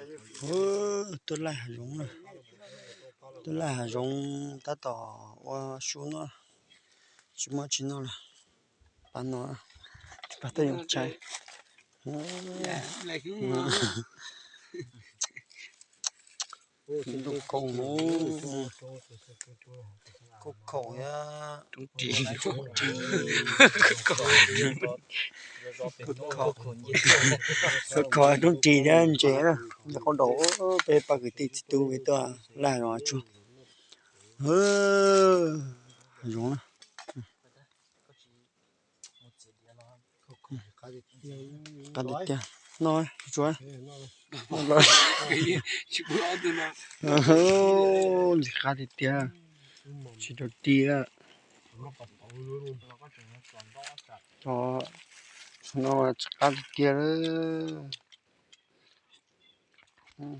Tuaj laij hav zoov na, tuaj laij hav zoov tab tom ua su no, tsis muaj tsis noj lawm. Pab no, pab tuaj yoov tshaib. Ntuj khaum, ntuj khaum thiab. Ntuj khaum, ntuj khaum, ntuj khaum thiab ntses na, nyob qab daum. Peb pab kwv tij txiv tub peb tuaj laij hav zoov tsuag. Hav zoov na. Qab tiag tiag. Noj tsuav. Ntxim qab tiag tiag. Tsis rau ti lawm. Cov no tsis qab tiag tiag lawm.